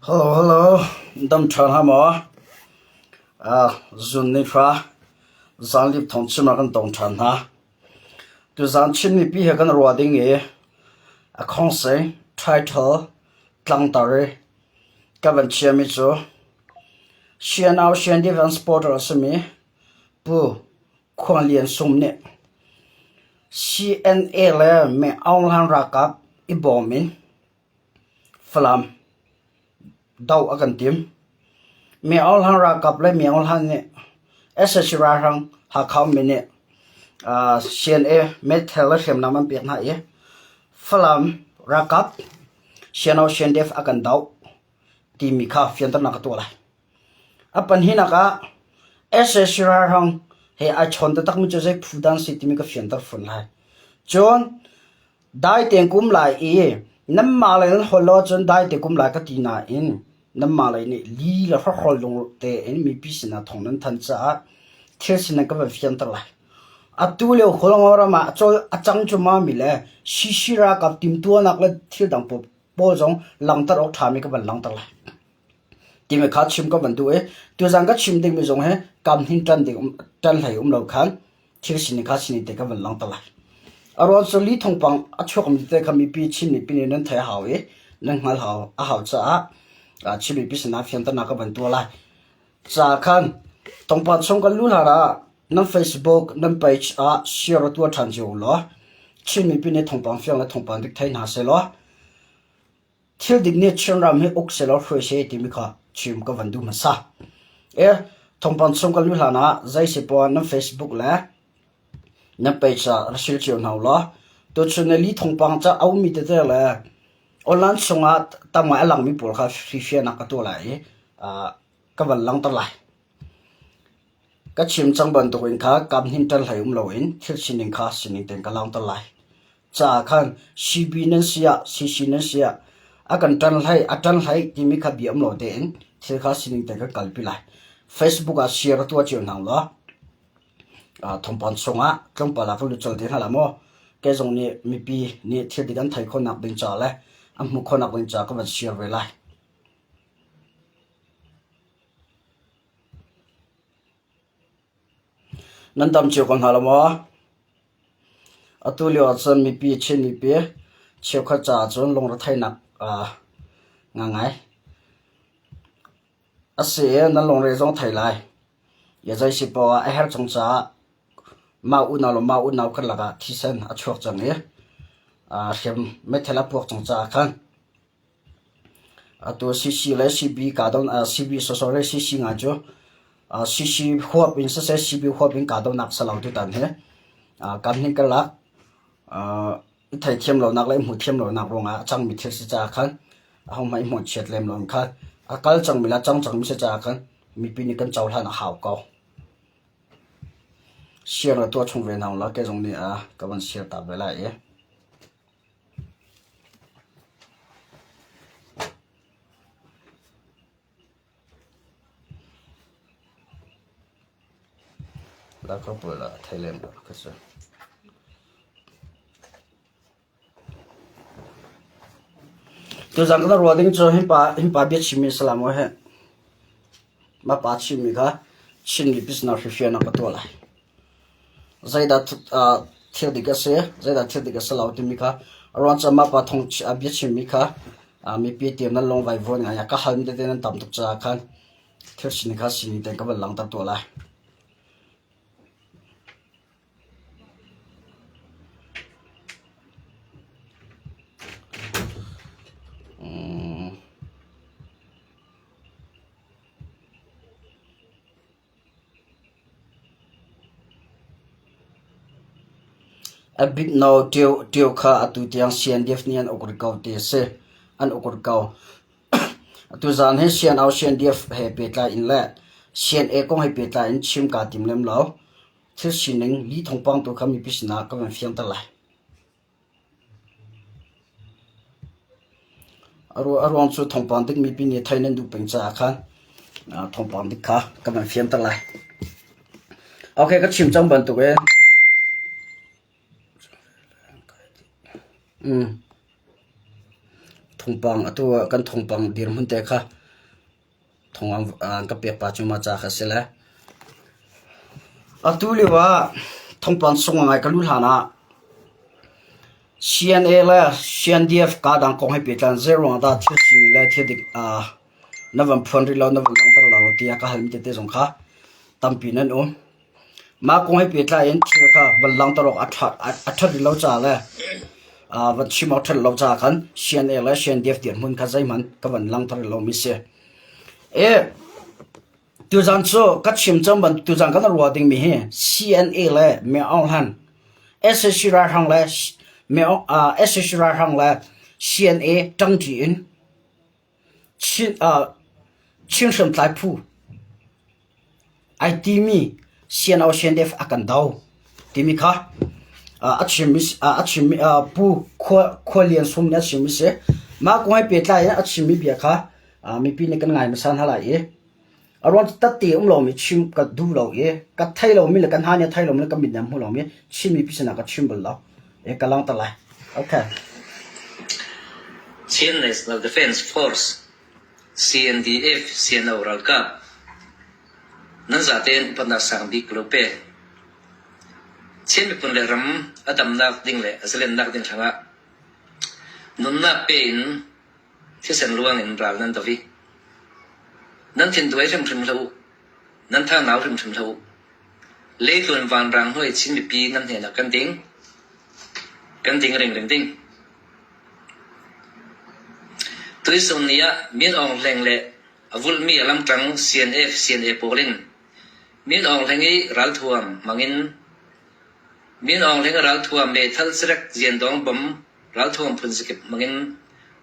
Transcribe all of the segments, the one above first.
Hello, hello. Dam ṭhan ha maw? Ah, zun ni hra zaanlip thawng chim ah kan tong ṭhan hna. Tuzaan Chin mipi he kan ruah ding i a khongsei title tlangtar i ka van chiami cu Sianau Sian Defense Supporter a simi Pu Khuang Lian Sung nih CNA le Me Aung Hlaing ralkap i bawm in Falam doh a kan tim. Me Aung Hlaing ralkap le Me Aung Hlaing nih sac ralhrang Hakha ummi nih CNA meithal le hriamnam an pek hna i Falam ralkap CNO CNDF a kan doh timi kha fianternak ka tuah lai. A pahnihnak ah sac ralhrang he ai chawn taktakmi cu zei phu dah an si timi ka fianter fawn lai. Cun dai tein ka um lai i nanmah lei nan holh lo ahcun dai tein ka um lai ka ti nain nanmah lei nih li le hrawkhrol lung tein mipi sinah thawng nan thanh caah thil sining ka van fianter lai. Atu lio Kawlngaw ram ah a cang cuahmahmi le CC ralkap timhtuahnak le thil dang pawl zong langhter awk ṭhami ka van langhter lai. Timi kha chim ka van duh i tuzan ka chim dingmi zong hi kam hin ṭan ding ṭan hlei um lo khan thil sining kha sining te ka van langhter lai. A ruang cu li thawngpang a chuakmi tete kha mipi Chin mipi nih nan theih a hau i nan hngalh hau a hau caah Chin mipi sinah fianternak ka van tuah lai. Ca khan thawngpang chung kan lu hlan ah nan Facebook nan page ah share tuah ṭhan cio u law Chin mipi nih thawngpang fiang le thawngpang dik thei hna sehlaw Thil dik nih Chinram hi uk sehlaw hruai seh timi kha chim ka van duh hmasa. E, thawngpang chung kan luh hlan ah zei si poah nan Facebook le nan page ah ra share cio hna u law tuchun ni li thawngpang ca a ummi tete le online chungah tam ngai a langmi pawl kha hrifianak ka tuah lai i ka van langhter lai. Ka chim cang bantukin kha kam hnin ṭal hlei um loin thil sining kha sining tein ka langhter lai. Caah khan CB nan si ah CC nan si ah a kan ṭan hlei a ṭan hlei timi kha bia um lo tein thil kha sining tein kan kalpi lai. Facebook ah share a tuah cio hna law thawngpang chungah tlawmpal ah kan lut colh te hna lai maw? Kei zong nih mipi nih thil dik an theih khawhnak ding ca le an hmuh khawhnak ding ca ka van share ve lai. Nan dam cio ko hna lo maw? Atu lio ahcun mipi Chin mipi cheukhat caah cun lungretheihnak ngangai a si i nan lungre zong thei lai. Zei si poah ah a herh chung caah mah unau le mah unau karlak ah thisen a chuak cang i hriam meithal a puak cang caah khan Atu CC le CB kahdoh CB sorry CC ngai cu CC huap in siseh CB huap in kahdohnak si lo tutan hi kan hnin karlak i theithiam lonak le i hmuhthiam lonak ruangah a cangmi thil si caah khan ahohmanh i hmuhchiat lem lo in khan a kal cangmi le a cang cangmi si caah khan mipi nih kan cohlan a hau ko. Share na tuah chung ve hna ulaw kei zong nih ka van share ta ve lai i. Tuzan kan ruah ding cu hi pa bia chimmi a si lai maw hi? Mah pa chimmi kha Chin mipi sinah hrifian ah ka tuah lai. Zeidah thil dik a si, zeidah thil dik a si lo timi kha a ruang cu mah pa thawng bia chimmi kha mipi tiang nan lung vaivuan ngai a ka halmi tete nan tam tuk caah khan thil sining kha sining tein ka van langhter tuah lai. A bikno ṭio kha atu tiang CNDF nih an uk rih ko ti a si. An uk rih ko. Atu zaan hi CNO CNDF he pehtlai in le CNA kong he pehtlai in chim kaa tim lem lo. Thil sining li thawngpang tu kha mipi sinah ka van fianter lai. A ruang cu thawngpang dik mipi nih thei nan duh peng caah khan thawngpang dik kha ka van fianter lai. Okay, ka chim cang bantuk in mm. Thawngpang atu ah kan thawngpang dirhmun te kha thawng an ka pek pa cu mah ca kha a si le. Atu lio ah thawngpang sung ngai ka luh hlan ah CNA le CNDF kadang kong he pehtlai zeiruang dah thil sining le thil dik na van phuan rih lo, na van langhter lo tiah ka halmi tete zong kha tampi nan um. Mah kong he pehtlai in thil kha van langhter awk a ṭhat rih lo caah le van chim awk ṭhat lo caah khan CNA le CNDF dirhmun kha zeihmanh ka van langhter rih lomi si. Tuzan cu ka chim cang ban tuzan kan ruah dingmi hi CNA le Myo Aung Hlaing sac ralhrang le sac ralhrang le CNA ṭangṭi in Chin hriamtlai phu ai timi CNO CNDF a kan do timi kha a chimmi a chimmi Pu Khua Lian Sum nih a chimmi si. Mah kong he pehtlai in a chimmi bia kha mipi nih kan ngai hmasa hna lai i a ruang cu tatte um lomi chim ka duh lo i ka thei lomi le ka hna nih a thei lomi le ka mit nih a hmu lomi Chin mipi sinah ka chim bal lo. E ka langhter lai. Okay. Chin National Defence Force CNDF CNO ralkap nan zatein upatnak sang bik ka lo pe. Chin miphun le ram a damnak ding le a zalennak ding hrangah nunnak pe in thisen luang in ral nan do i nan thinduai hrimhrim hlah u, nan thanau hrimhrim hlah u. Leitlun vanrang hnuai Chin mipi nan hnenah kan ding. Kan ding ringring ding. Tuisun ni ah Min Aung Hlaing le a vulhmi a lamṭang CNF CNA pawl in Min Aung Hlaing i ralthuam hmang in Min Aung Hlaing ralthuam meithal sarek ziandawng bom ralthuam phun zakip hmang in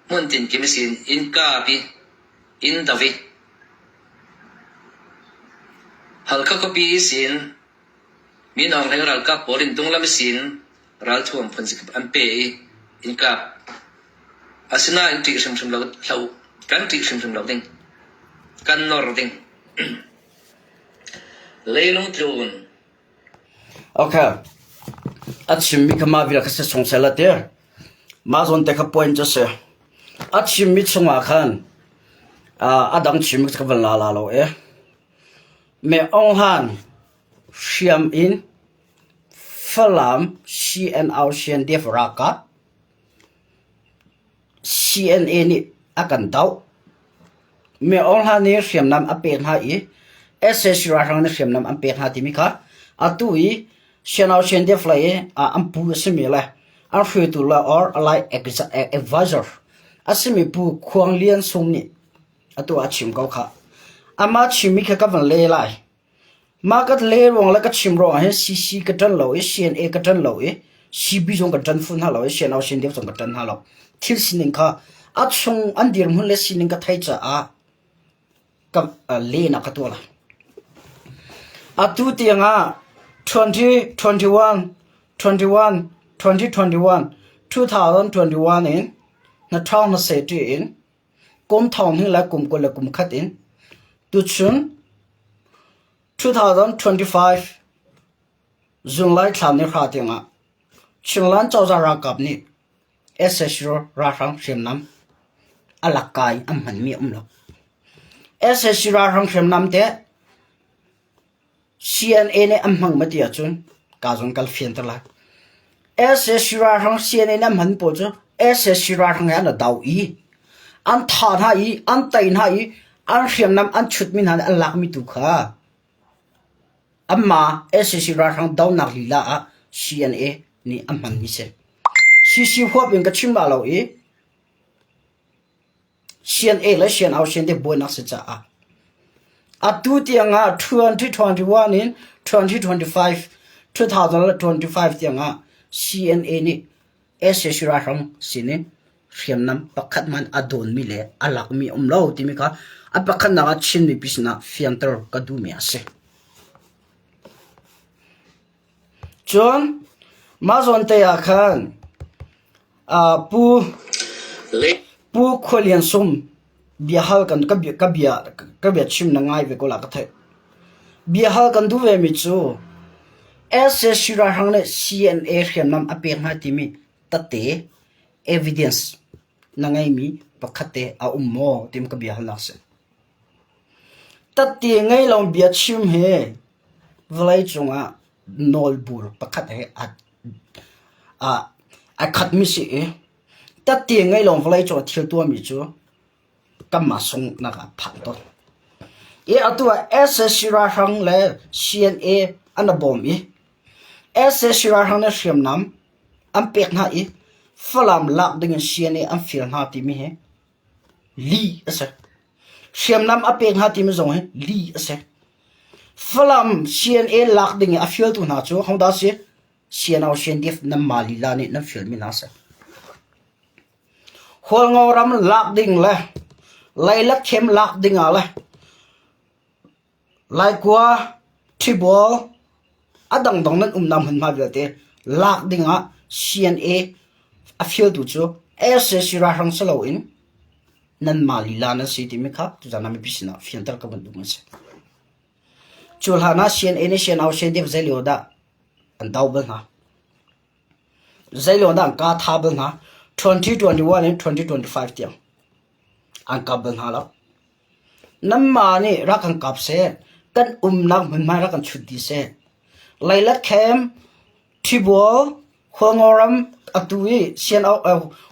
hmun tinkim sin in kap i in do i Halkha khuapi sin Min Aung Hlaing ralkap pawl in dunglam sin ralthuam phun zakip an pe i in kap. Asinain ṭih hrimhrim lo hlah u. Kan ṭih hrimhrim lo ding. Kan nor ding. Leilung tlun Okay. A chimmi kha mah vial kha si chung seh la ti. Mah zawn te kha point cu si. A chimmi chungah khan a dang chimmi ka van la la lo e. Me Aung Hlan hriam in Falam CNR CNDF ralkap CNA nih a kan doh. Myo Aung Hlaing nih hriamnam a pek hna i sac ralhrang nih hriamnam an pek hna timi kha atu i Shanau CNDF lei i an pu a simi le an hruaitu le or alai advisor a simi Pu Khuang Lian Sung nih atu a chim ko khah. Amah chimmi kha ka van le lai. Mah ka le ruang le ka chim ruangah hin CC ka ṭan lo i CNA ka ṭan lo i CB zong ka ṭan fun hna lo i CNO CNDF zong ka ṭan hna lo. Thil sining kha a chung an dirhmun le sining ka theih caah ka lehnak ka tuah lai. Atu tiangah 2021 21 2021 2021 in na ṭhawng na seh ṭi in Kum thong hnih le kum 20 le kum khat in tuchun 2025 July thla ni hra tiangah Chinland cozah ralkap nih sac ralhrang hriamnam a lakka in an hmanmi a um lo. Sac ralhrang hriamnam teh CNA nih an hmang ma ti ahcun ka zong kal fianter lai. Sac ralhrang CNA nih an hman pawl cu sac ralhrang he an i do i an thah hna i an tei hna i an hriamnam an chutmi hna nih an lakmi tu kha anmah sac ralhrang donak lila ah CNA nih an hmanmi si. CC huap in ka chim la lo i CNA le CNO CND buainak si caah atu tiangah 2021 in 2025 2025 tiangah CNA nih sac ralhrang sin in hriamnam pakhat hmanh a dawnmi le a lakmi um lo timi kha a pakhatnak ah Chin mipi sinah fianter ka duhmi a si. Cun mah zawn te ah khan Pu Pu Khua Lian Sum biahal kan ka bia ka bia ka bia chim na ngai ve ko la ka theih. Biahal kan duh ve mi cu sac ralhrang nih CNA hriamnam a pek hna timi tette evidence. na ngeimi pakhat te a um maw tim ka bia halnak si. Tatti ngei lo bia chim hi vawlei cungah nawlbur pakhat he a khatmi si i tatti ngei lo vawlei cung thil tuahmi cu kanmah sunghnak ah phak tawn. I atu ah sac ralhrang le CNA an i bawm i sac ralhrang nih hriamnam an pek hna i Falam lak ding in CNA an fial hna timi hi lih a si. Hriamnam a pek hna timi zong hi lih a si. Falam CNA lak ding i a fialtu hna cu hodah si? CNO CNDF nanmah lila nih nan fialmi hna a si. Hualngo ram lak ding le Leilet khem lak ding ah le Laikua, Ṭhibual, a dangdang nan umnak hmunhma vialte lak ding ah CNA a fialtu cu sac ralhrang si loin nanmah lila nan si timi kha tuzaan ah mipi sinah fianter ka van duh a si. Cu hlan ah CNA nih CNO CNDF zeilio dah an do bal hna. Zeilio dah an kaa tha bal hna. 2021 in 2025 tiang an kap bal hna lo. Nanmah nih rak kan kap seh, kan umnak hmunhma rak kan chut dih seh. Leilet khem, Ṭhibual, Hualngoram atu i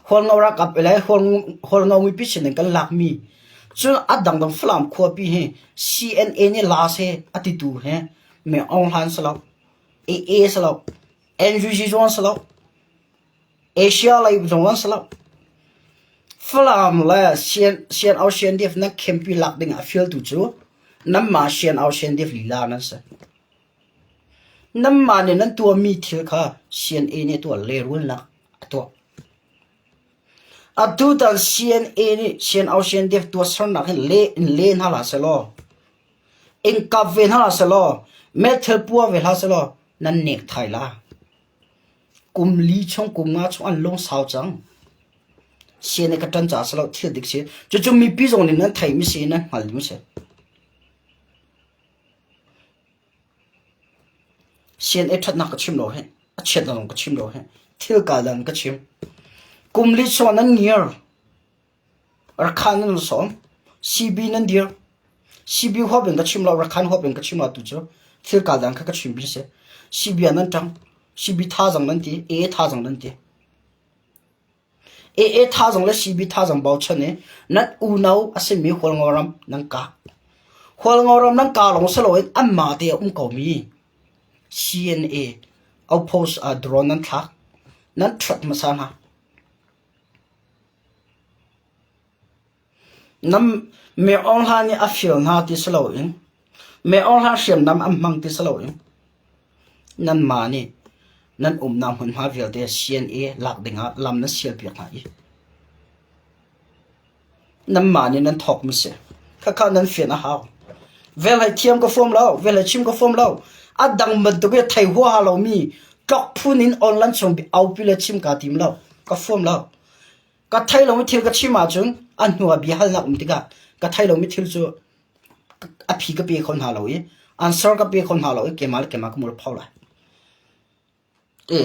Hualngo ralkap le Hualngo mipi sin in kan lakmi cun a dangdang Falam khuapi hi CNA nih la seh a titu hi Min Aung Hlaing si lo, AA si lo, NUG zong an si lo. Asia lei zong an si lo. Falam le CNO CNDF nan khempi lak ding ah fialtu cu nanmah CNO CNDF lila nan si. Nanmah nih nan tuahmi thil kha CNA nih tuah lehrulnak a tuah. Atu tan CNA nih CNO CNDF tuahsernak hin le in le hna hlah selaw, in kap ve hna hlah selaw, meithal pua ve hlah selaw, nan nek thai la. Kum li chung kum nga chung an lungsau cang. Sian i ka ṭan caah si lo thil dik si. Cucu mipi zong nih nan theimi si nan hngalmi si. Sian i ṭhatnak ka chim lo hi, a chiatnak zong ka chim lo hi. Thil kaa dan ka chim. Kum li chung nan ngiar. Rakhan nan sawm. CB nan dir. CB huap in ka chim lo, Rakhan huap in ka chim lo tu cu thil kaa dang kha ka chim bi si. CB ah nan ṭang. CB thazang nan ti, AA thazang nan ti. AA thazang le CB thazang bochan i nan unau a simi Hualngo ram nan kah. Hualngo ram nan kah lawng si loin anmah te a um komi CNA outpost ah drone nan thlak. Nan ṭhuat hmasa hna. Mi Aung Hla nih a fial hna ti si loin Mi Aung Hla hriamnam an hmang ti si loin nanmah nih nan umnak hmunhma vialte CNA lak dingah lam nan sialpiak hna i nanmah nih nan thawkmi si. Khakha nan fian a hau. Vel hei thiam ka fuam lo, vel hei chim ka fuam lo. A dang bantuk i thei huaha lomi tlok phun in online chung aupi le chim kaa tim lo. Ka fuam lo. Ka thei lomi thil ka chim ahcun a hnu ah bia halnak um tikah ka thei lomi thil cu a phi ka pe kho hna lo i answer ka pe kho hna lo i keimah le keimah ka mualpho lai. E,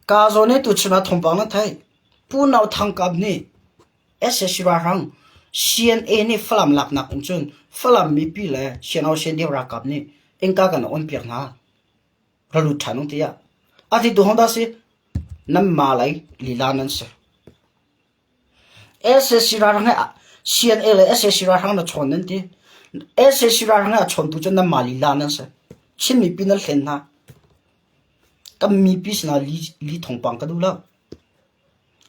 ka zawn i tuchun ah thawngpang na theih. Pu Nau Thang Kap nih sac ralhrang CNA nih Falam laknak in cun Falam mipi le CNO CNDF ralkap nih innka kan on piak hna. Ra lut ṭhan u tiah a ti tu hong dah si nanmah lei lila nan si. Sac ralhrang he CNA le sac ralhrang na chawn nan ti. Sac ralhrang he a chawntu cu nanmah lila nan si. Chin mipi nan hlen hna. Kan mipi sinah li, li thawngpang ka duh lo.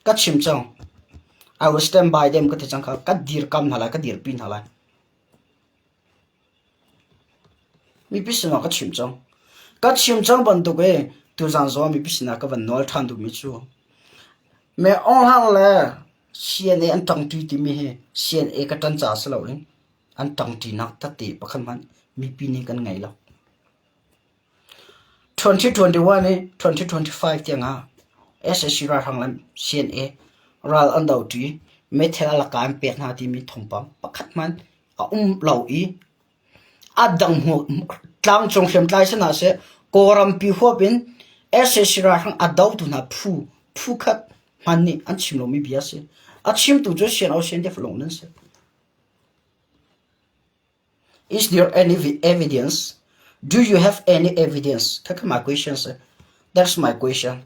Ka chim cang. I will stand by them ka ti cang kha. Ka dirkam hna lai, ka dirpi hna lai. Mipi sinah ka chim cang. Ka chim cang bantuk i tuzaan zong ah mipi sinah ka van nawl ṭhan duhmi cu Me Aung Hlaing le CNA an ṭangṭi timi hi CNA ka ṭan caah si loin an ṭangṭinak tete pakhat hmanh mipi nih kan ngei lo. 2021 i 2025 tiangah sac ralhrang le CNA ral an doṭi, meithal a laka an pek hna timi thawngpang pakhat hmanh a um lo i a dang tlangcung hriamtlai si hna seh Kawlrampi huap in sac ralhrang a dotu hna phu phukhat hmanh nih an chim lomi bia a si. A chimtu cu CNO CNDF lawng nan si. Is there any evidence? Do you have any evidence? Kha my question sir. That's my question.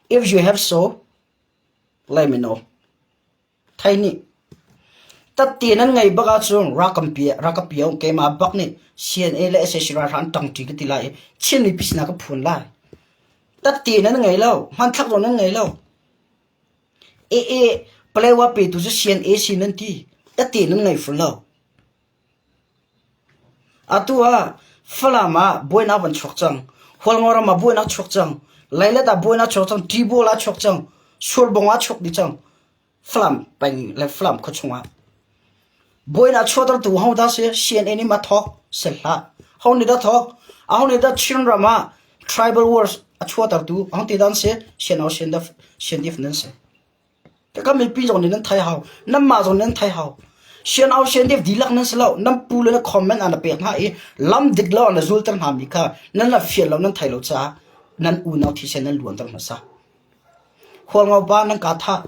If you have so, let me know. Thei nih Tatti nan ngei bak ahcun rak ka piau keimah bak nih CNA le sac ralhrang an ṭangṭi ka ti lai i Chin mipi sinah ka phuan lai. Tatti nan ngei lo, hmanthlak zong nan ngei lo. AA Palewa petu cu CNA si nan ti. Tatti nan ngei ful lo. Atu ah Falam ah buainak van chuak cang. Hualngo ram ah buainak chuak cang. Leilet ah buainak chuak cang. Tibual ah chuak cang. Surbung ah chuak dih cang. Falam peng le Falam khuachung ah buainak chuahtertu ho dah si? CNA nih ma thawk? Si hlah. Ho nih dah thawk? Aho nih dah Chinram ah tribal wars a chuahtertu aho ti dah an si? CNO CNDF nan si. Ka mipi zong nih nan thei hau. Nanmah zong nan thei hau. CNO CNDF dihlak nan si lo. Nan pu le na comment ah na pek hna i lam dik lo ah na zulter hna mi kha nan la fian lo nan thei lo caah nan unau thisen nan luanter hmasa. Hualngo pa nan ka thah.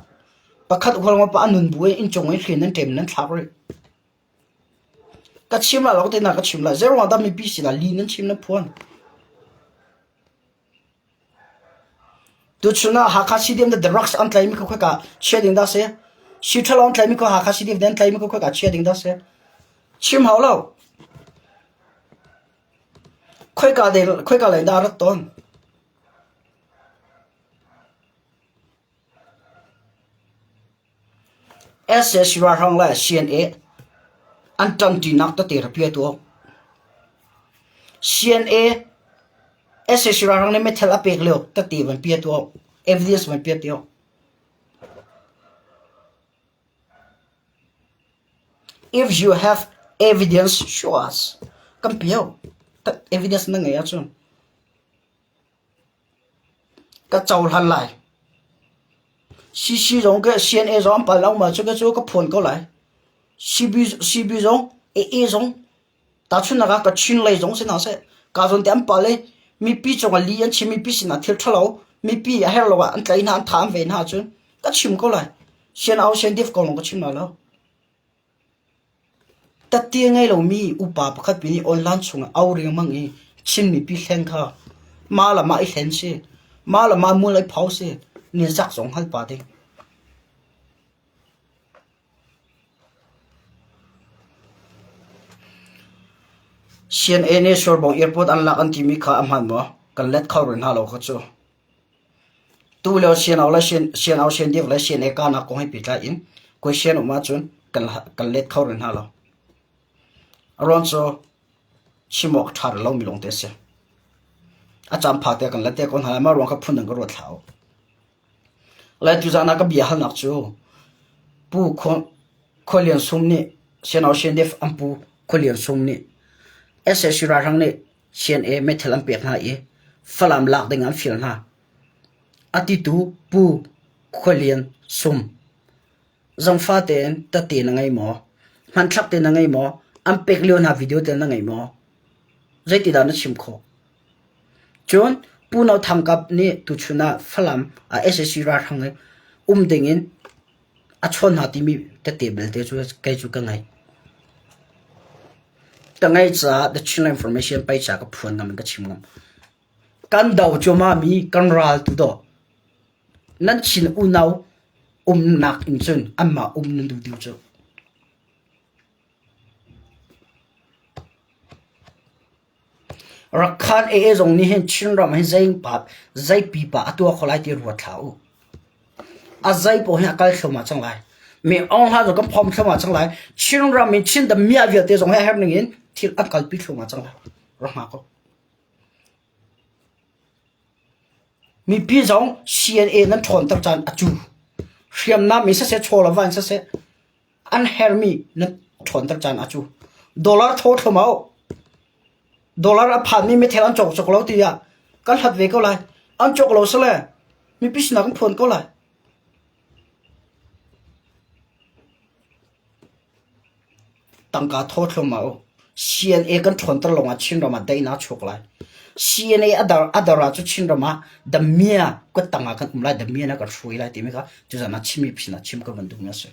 Pakhat hualngo pa a nun bu in inncung in hri nan ṭem nan thlak rih. Ka chim lai lo te na ka chim lai. Zeiruang dah mipi sinah li nan chim na phuan? Tuchun ah Hakha CDM the drugs an tlaimi kha khoika chia ding dah si? Si ṭhalo an tlaimi kha Hakha CDM an tlaimi kha khoika chia ding dah si? Chim hau lo. Khoika de khoika lei dah rat tawn? Sac ralhrang le CNA an ṭangṭinak tete rak piah tuah. CNA sac ralhrang nih meithal a pek lio tete van piah tuah. Evidence van piah tuah. If you have evidence, show us. Kan piah. Evidence na ngei ahcun. Ka cohlan lai. CC zong ke CNA zong an pal lo ma cu ke cu ka phuan ko lai. CB, CB zong AA zong tahchunhnak ah Kachin lei zong si hna seh ka zawn te an pal i mipi cung ah li an chim mipi sinah thil ṭhalo mipi a herh lo ah an tlaih hna an tha an ve hna ahcun ka chim ko lai. CNO CNDF kong lawng ka chim lai lo. Tatti a ngei lomi upa pakhat pi nih online chungah au riangmang i Chin mipi hlen kha mah le mah i hlen si, mah le mah mual i pho si, nizak zong hngal pa ding. CNA nih Surbung Airport an lak an timi kha a hmaan maw? Kan let kho rih hna lo kha cu. Tulio CNO le CNO CNDF le CNA kahnak kong he pehtlai in question um ahcun kan let kho rih hna lo. A ruang cu chim awk a ṭha rih lomi lawngte a si. A caan phak te kan let te ko hna lai. Mah ruang kha phundang ka ruat hlah u. Le tuzaan ah ka bia halnak cu Pu Khua Lian Sum nih CNO CNDF an pu Khua Lian Sum nih sac ralhrang nih CNA meithal an pek hna i Falam lak ding an fial hna. A titu Pu Khua Lian Sum. Zangfa tein tete na ngei maw? Hmanthlak te na ngei maw? An pek lio hna video te na ngei maw? Zeitidah na chim khawh? Cun Pu No Thang Kap nih tuchun ah Falam ah sac ralhrang i um ding in a chawn hna timi tete belte cu kei cu ka ngei. Ka ngaih caah The Chinland Information pei ca ka phuan ngam in ka chim ngam. Kan do cuahmah mi kan ral tu dawh nan Chin unau umnak in cun anmah um nan duh ding cu. Rakhan AA zong nih hin Chinram hi zei zei pipa a tuah kho lai ti ruat hlah u. A zei paoh hi a kal thluahmah cang lai. Mi Aung Hla zong kan phom thluahmah cang lai. Chinram in Chin damiah vialte zong hi a herh ning in thil an kalpi thluahmah cang lai. Rak hngak ko. Mipi zong CNA nan ṭhawnter caan a cu. Hriamnam in siseh, chaw le va in siseh, an hermi na ṭhawnter caan a cu. Dollar thaw thluahmah u. Dollar a phanmi mithel an cawk cawk lo tiah kan hlat ve ko lai. An cawk lo sile mipi sinah kan phuan ko lai. Tangka thaw thluahmah u. CNA kan ṭhawnter lawngah Chinram ah daihnak a chuak lai. CNA a dar a dar ah cu Chinram ah Damia kuttang ah kan um lai Damia na kan hruai lai timi kha tuzan ah chimi phin ah chim ka van duhmi a si.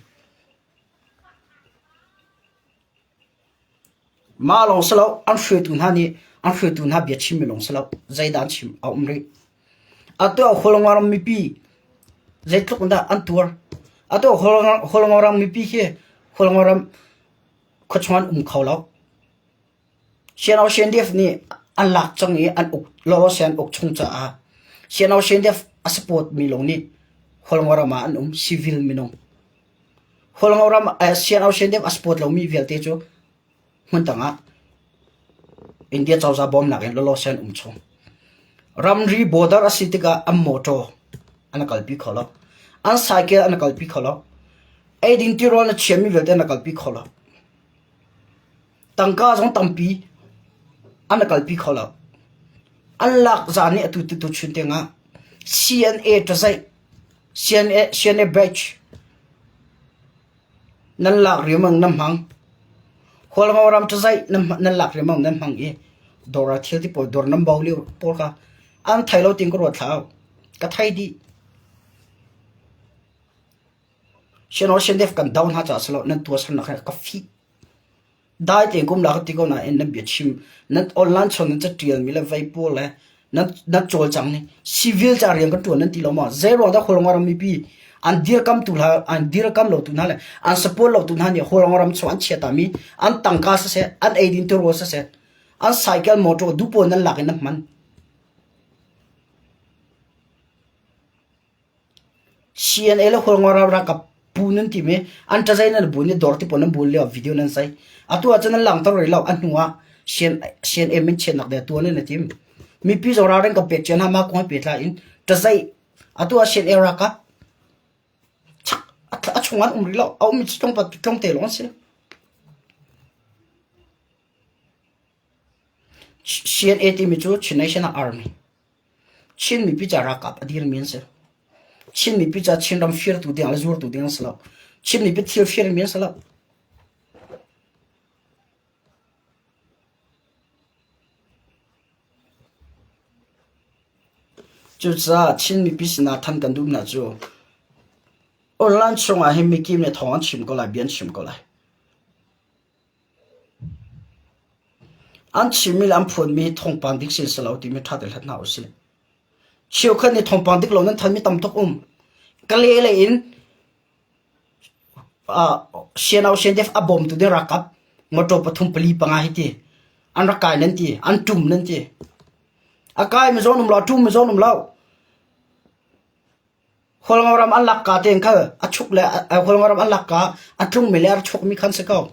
Mah lawng si lo an hruaitu hna nih an hruaitu hna bia chimmi lawng si lo zeidah an chim a um rih. Atu ah Kawlram mipi zeitluk in dah an tuar. Atu ah Kawlram mipi khi Kawlram khuachung an um kho lo. CNO CNDF nih an lak cang i an uk lawlawse an uk chung caah CNO CNDF a support mi lawng nih Kawlram ah an um civil minung. Kawlram CNO CNDF a support lomi vialte cu hmun dang ah India cozah bawmnak in lawlawse an um chung. Ramri border a si tikah an motor an kalpi kho lo. An cycle an kalpi kho lo. Eiding tirawl na chiami vialte an kalpi kho lo. Tangka zong tampi an kalpi kho lo. An lak zan nih atu tu chun tiangah CNA ṭazaih CNA CNA batch nan lak riangmang nan hmang. Hualngo ram ṭazaih nan lak riangmang nan hmang i dawr ah thil ti pawl dawr nan bo lio pawl kha an thei lo tiin ka ruat thlau. Ka thei dih. Shan Shandef kan do hna caah si lo nan tuahsernak he ka fih. Dai tein kum la ka ti ko nain nan biachim nan online chawn nan catialmi le vei pawl le nan nan cawlcang ning civil ca rian kan ṭuan nan ti lo maw? Zei ruang dah Kawlram ram mipi an dirkam tu hna an dirkam lo tu hna le an support lo tu hna nih Kawlram ram chung an chiatami an tangka siseh an eidin tirawl siseh an cycle motor dupawl nan lak in nan hman. CNA le Hualngo ralkap pu nan tim i an ṭazei nan bu nih dawr ti pawl nan bul lio video nan sai. Atu ahcun nan langhter rih lo. A hnu ah CNA min chiatnak ding tuah nan i tim. Mipi zong ralring kan pek cia hna mah kong he pehtlai in ṭazei atu ah CNA ralkap a chung an um rih lo. A ummi cu tlawmte lawng an si. CNA timi cu Chin National Army. Chin mipi ca ralkap a dirmi an si. Chin mipi ca Chinram firtu ding le zuartu ding an si lo. Chin mipi thil firmi an si lo. Cucaah Chin mipi sinah than kan duhnak cu online chungah hin mikim nih thawng an chim ko lai, bia an chim ko lai. An chimmi le an phuanmi hi thawngpang dik si si lo timi ṭha tein hlat hna usih. Cheukhat nih thawngpang dik lo nan thanmi tam tuk um. Kale lei in CNO CNDF a bawmtu ding ralkap motor pathum pali panga hi ti an rak kai nan ti an ṭum nan ti. A kai mi zawn um lo a ṭum mi zawn um lo. Hualngoram an lakka tein khal a chuk le Hualngoram an lakka a tlungmi le a chukmi khan si ko.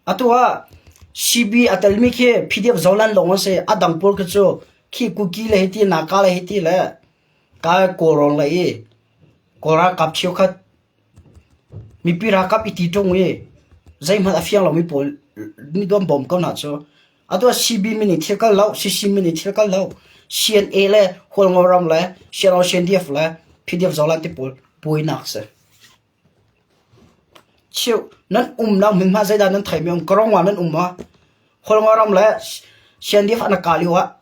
Atu ah CB a telmi khi PDF Zoland lawng an si. A dang pawl khi cu khi Kuki le hiti Naka le hiti le ka Kawlrawn le i Kawl ralkap cheukhat mipi ralkap i ti ṭung i zeihmanh a fiang lomi pawl nih an bawm ko hna cu. Atu ah CB min in thil kal lo, CC min in thil kal lo, CNA le Hualngo ram le CNO CNDF le PDF Zoland ti pawl buainak si. Cheu nan umnak hmunhma zeidah nan theimi um karong ah nan um ma Hualngo ram le CNDF an ka lio ah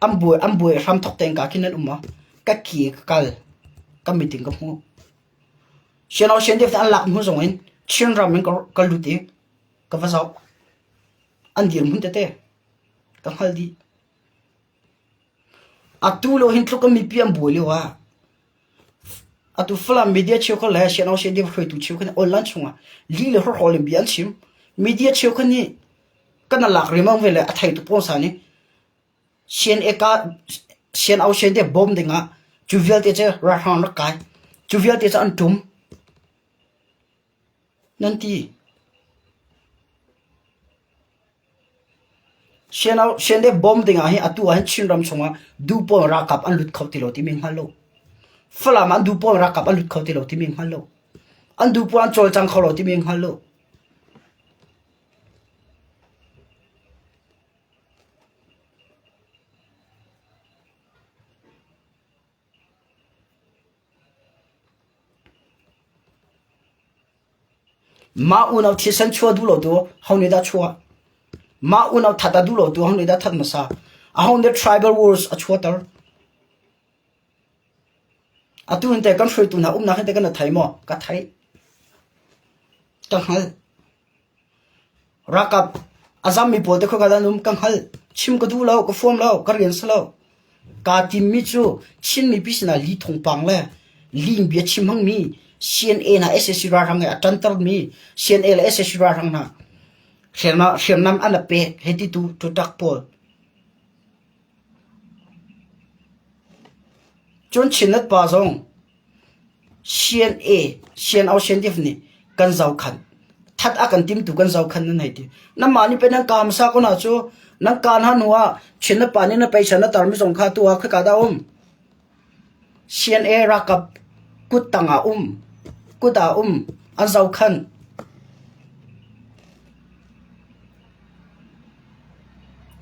an buai an buai hram thok tein ka khin nan um ma ka ki ka kal ka meeting ka hmu CNO CNDF an lak hnu zong in Chin ram in ka lut i ka va zoh An dirhmun tete ka hngal dih. Atu lio hin tluk in mipi an buai lio ah atu Falam media cheukhat le CNO CNDF hruaitu cheukhat nih online chungah lih le hrawhrawl in bia an chim. Media cheukhat nih kan lak riangmang ve le a theitu pawl sa nih CNA ka CNO CNDF bawm dingah cu vialte cu ralhrang rak kai. Cu vialte cu an ṭum. Nan ti. CNDF bawm ding ah hin atu ah hin Chinram chungah duhpawl ralkap an lut kho ti lo timi hngal lo. Falam ah an duhpawl ralkap an lut kho ti lo timi hngal lo. An duhpawl an cawlcang kho lo timi hngal lo. Mah unau thisen chuah duh lo tu ho nih dah chuah? Mah unau that a duh lo tu ho nih dah that hmasa? Aho nih tribal wars a chuahter? Atu in teh kan hruaitu hna umnak hin teh kan thei maw? Ka theih. Ka hngalh. Ralkap a zammi pawl te khoika dah an um ka hngalh. Chim ka duh lo, ka fuam lo, ka rian si lo. Kaa timmi cu Chin mipi sinah li thawngpang le lin bia chim hmangmi CNA hna sac ralhrang he a ṭantermi CNA le sac ralhrang hna hriamnam an a pek hei ti tu tutak pawl. Cun Chinnet pa zong CNA, CNO CNDF nih kan zohkhanh. That a kan timtu kan zohkhanh nan hei ti. Nanmah nih pei nan kaa hmasa ko hna cu. Nan kaa hna hnu ah Chinnet pa nih na peisa na tarmi zong kha tu ah khoika dah um? CNA ralkap kut tang ah um. Kut ah um. An zohkhanh.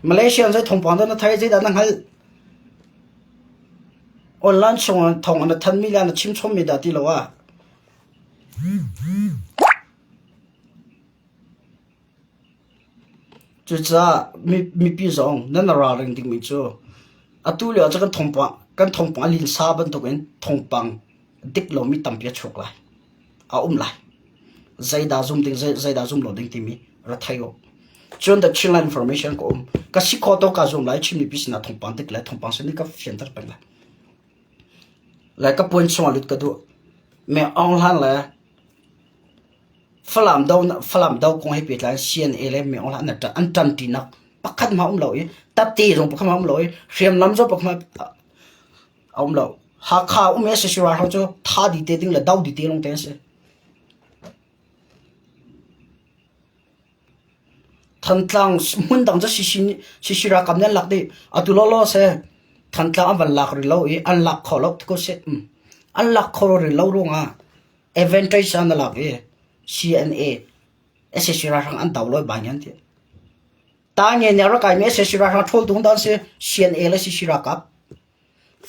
Malaysia zei thawngpang dah na thei zeidah na hngalh? Online chung thawng na thanmi le na chim chommi dah ti lo ah. Cucaah mipi zong nan ralring dingmi cu atu lio ah cun kan thawngpang kan thawngpang a linsa bantukin thawngpang dik lomi tampi a chuak lai. A um lai. Zeidah zum ding zeidah zum lo ding timi ra thei u. Cun the Chinland information ka um. Ka si kho to ka zum lai Chin mipi sinah thawngpang dik le thawngpang sin ka fianter peng lai. Le ka puan chungah lut ka duh. Me Aung Hlan le Falam do Falam do kong he pehtlai CNA le Me Aung Hlan an an ṭan ṭinak pakhat ma um lo i tate zong pakhat ma um lo i hriamnam zong pakhat ma a um lo. Hakha um SSC ralhrang cu tha di te ding le do di te lawng te an si. Thantlang hmundang cu CC ralkap nih an lak dih. Atu lawlaw si Thantlang an van lak rih lo i an lak kho lo ti ko seh. An lak kho rih lo ruangah advantage an lak i CNA sac ralhrang an do lo bai an ti. Tange nih a rak kaimi sac ralhrang ṭhawl tung dan si CNA le CC ralkap.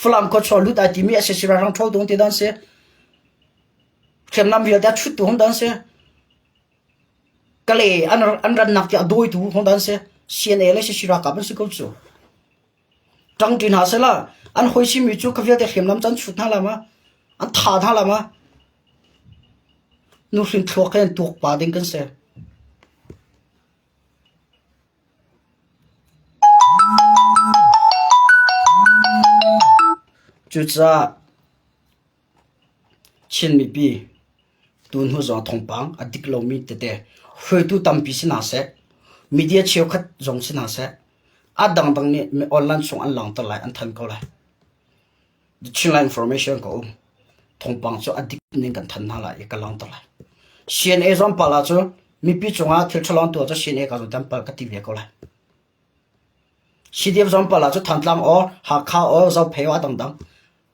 Falam khuachuah lut ai timi sac ralhrang ṭhawl tung ti dan si. Hriamnam vialte a chuttu hung dan si. Kale an an rannak tiah dawitu hung dan si. CNA le CC ralkap an si ko cu. Ṭangṭi hna sehla an hawi simi cu kha vialte hriamnam cu an chut hna la ma? An tha hna la ma? Nuhrin thluak he an tuak pa ding kan si. Cucaah Chin mipi Tuhnu zong thawngpang a dik lomi tete hruaitu tampi si hna seh, media cheukhat zong si hna seh, a dangdang nih online chung an langhter lai, an thanh ko lai. The Chinland information ka um. Thawngpang cu a dik ning kan thanh hna lai i ka langhter lai. CNA zong pal ah cu mipi cungah thil ṭhalo an tuah cu CNA ka zong pal ka ti ve ko lai. CDF zong pal ah cu Thantlang or Hakha or Zophei or a dangdang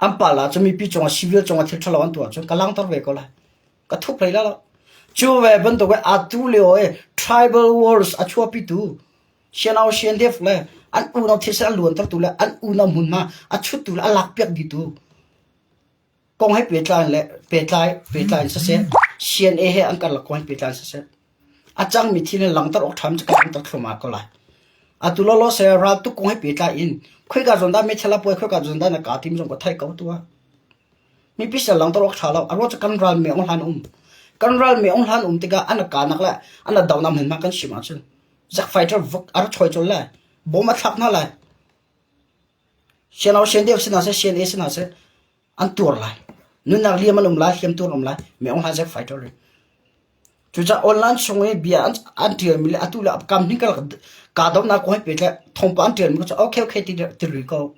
An pal ah cu mipi cungah civil cungah thil ṭhalo an tuah cun ka langhter ve ko lai. Ka thup hlei lai lo. Cu ve bantuk in atu lio i tribal wars a chuahpitu Sianau CNDF le an unau thisen an luantertu le an unau hmunhma a chuttu le a lakpiak dihtu kong he pehtlai le pehtlai pehtlai in siseh CNA he an karlak kong he pehtlai in siseh A cangmi thil in langhter awk ṭham cu ka langhter thluahmah ko lai. Atu lawlaw se raltuk kong he pehtlai in khoika zawn dah meithal a puai khoika zawn dah na kaa tim zong ka theih ko tuah. Mipi sal langhter awk ṭha lo. A ruang cu kan ral me ong hlan um. Kan ral me ong hlan um tikah an a kanak le an a donak hmunhma kan chim ahcun Zack fighter vok a ra choi col lai. Bom a thlak hna lai. Sian au sian deuh si hna seh, sian e si hna seh, an tuar lai. Nunnak liam an um lai, hliam tuar um lai. Me ong hlan Zack fighter ri. Cucaah online chung i bia an ṭialmi le atu le kam hnih karlak kahdohnak kong he pehtlai thawngpang an ṭialmi cu okay okay ti ti rih ko.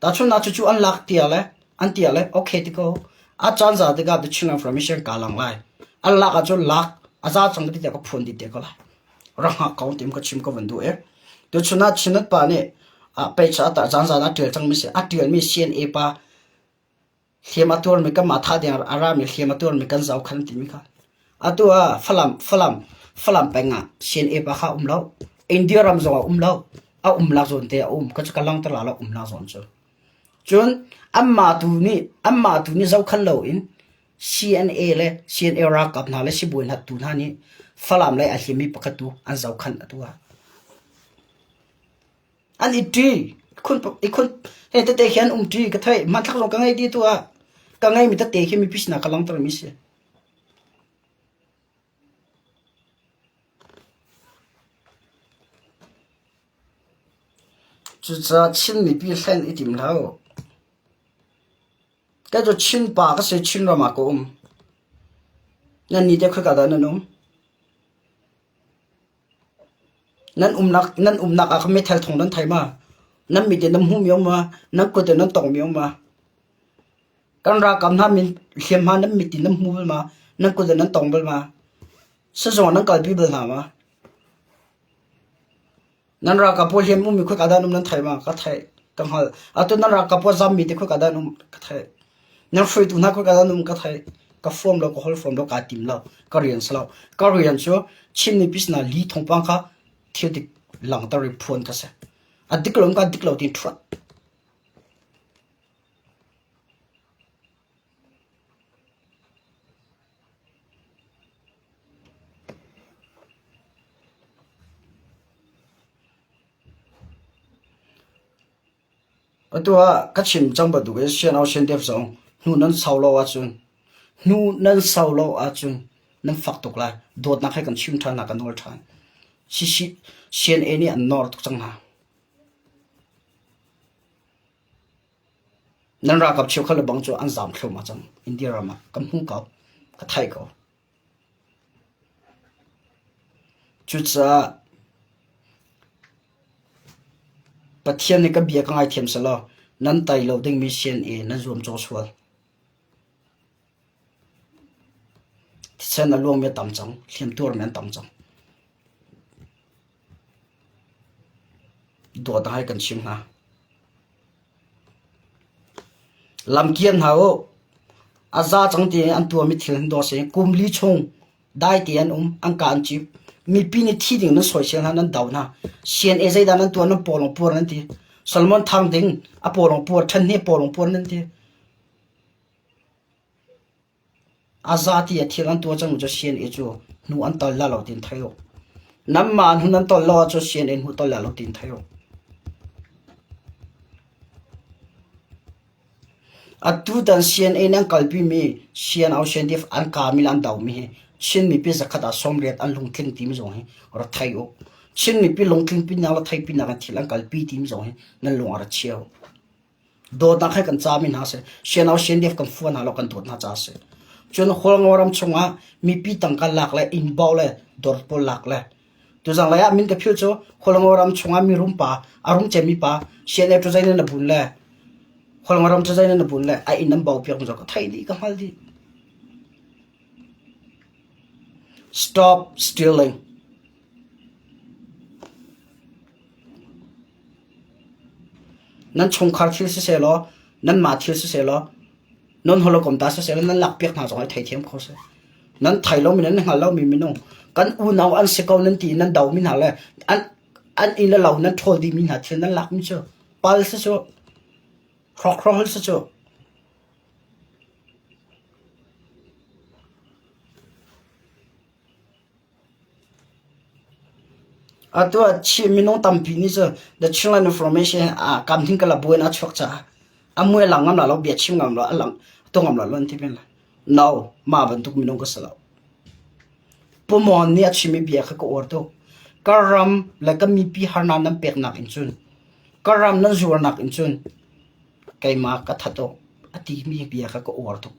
Tahchunhnak cucu an lak tiah le an tiah le okay ti ko. A caan za tikah the Chinland Information kaa lang lai. An lak ahcun lak a za cang ti tiah ka phuan dih te ko lai. Rak hngak ko tim ka chim ka van duh i. Tuchun ah Chinland pa nih page ah caan zan a ṭial cangmi si a ṭialmi CNA pa Hliam a tuarmi kanmah thah ding a rami hliam a tuarmi kan zoh khan timi kha. Atu ah Falam Falam Falam peng ah CNA pa kha um lo. India ram zong ah um lo. A um lak zawn te a um. Ka cu ka langter la lo um lak zawn cu. Cun anmah tu nih anmah tu nih zohkhan lo in CNA le CNA ralkap hna le sibawi hna tu hna nih Falam lei a hliammi pakhat tu an zohkhan atu ah. An i ṭi. Khun i khun he tete khi an um ṭi ka theih. Hmanthlak zong ka ngei ti tu ah ka ngeimi tete khi mipi sinah ka langhtermi si. Cucaah Chin mipi hlen i tim hlah u. Kei cu Chin pa ka si, Chin ram ah ka um. Nannih teh khoika dah nan um? Nan umnak nan umnak ah khan meithal thawng nan thei ma? Nan mit in nan hmuhmi a um ma? Nan kut in nan tonghmi a um ma? Kan ralkap hna min hliamhma nan mit in nan hmu bal ma? Nan kut in nan tong bal ma? Sizung ah nan kalpi bal hna ma? Nan ralkap pawl hliam ummi khoika dah an um nan thei ma? Ka theih, ka hngalh. Atu nan ralkap pawl zammi te khoika dah an um? Ka theih. Nan hruaitu hna khoika dah an um? Ka theih. Ka fuam lo, ka holh fuam lo, kaa tim lo. Ka rian si lo. Ka rian cu Chin mipi sinah li thawngpang kha thil dik langhter i phuan ka si. A dik lo ka dik lo tiin ṭhuat. Atu ah ka chim cang bantuk in sian au sian dep zong hnu nan sau lo ahcun hnu nan sau lo ahcun nan fak tuk lai. Dawtnak he kan chim ṭhan hna, kan nawl ṭhan. CNA nih an nawr tuk cang hna. Nan ralkap cheukhat le bang cu an zaam thluahmah cang. India ram ah kan hmu ko, ka theih ko. Cucaah Pathian nih ka bia ka ngaithiam selaw nan tai lo dingmi CNA nan zuamcawh sual. Thisen a luangmi a tam cang, hliamtuarmi an tam cang. Dawt hai kan chim hna. Lamkian hna u. A za cang ti an tuahmi thil hin dawh a si. Kum li chung dai te an um, an ka an cip. Mipi nih thi ding nan sawisel hna, nan do hna. CNA zeidah nan tuah, nan pawlawng puar nan ti. Solomon Thang Ding a pawlawng puar, Ṭhen Hne pawlawng puar nan ti. A zati ah thil an tuah cangmi cu CNA cu hnu an tol la lo tiin thei u. Nanmah hnu nan tol lo ahcun CNA hnu tol la lo tiin thei u. Atutan CNA nih an kalpimi CNO CNDF an kami le an domi hi Chin mipi zakhat ah 80 an lungtling timi zong hi rak thei u. Chin mipi lungtling pinak le theipi nak in thil an kalpi timi zong hi nan lung a ra chia u. Dawtnak he kan cami hna si. Sianau siandiaf kan fuan hna lo kan dawt hna caah si. Cun Hualngo ram chungah mipi tangka lak le inn bau le dawr pawl lak le tuzang lei ah min ka philh cu Hualngo ram chungah mirum pa a rum cemmi pa CNA cu zei na bun le Hualngo ram cu zei na bun le a inn an bau piak ka theih dih ka hngal dih. Stop stealing. Nan chungkhar thil sisehlaw, nanmah thil sisehlaw, nan hawikom ta sisehlaw nan lakpiak hna zong hi theithiam kho si. Nan thei lomi nan hngal lomi minung kan unau an si ko nan ti i nan domi hna le an an inn le lo nan ṭhawl dihmi hna thil nan lakmi cu pal si cu, hrawkhrol si cu. Atu ah Chin minung tampi nih cun The Chinland Information ah kam hing kala buai in a chuak caah a mui a lang ngam la lo, bia chim ngam lo, a lang a tuah ngam lo an ti men lai. No, mah bantuk minung ka si lo. Pu Mon nih a chimmi bia kha ka uar tuk. Ka ram le ka mipi harnak nan peknak in cun, ka ram nan zuarnak in cun keimah ka that awk a timi bia kha ka uar tuk.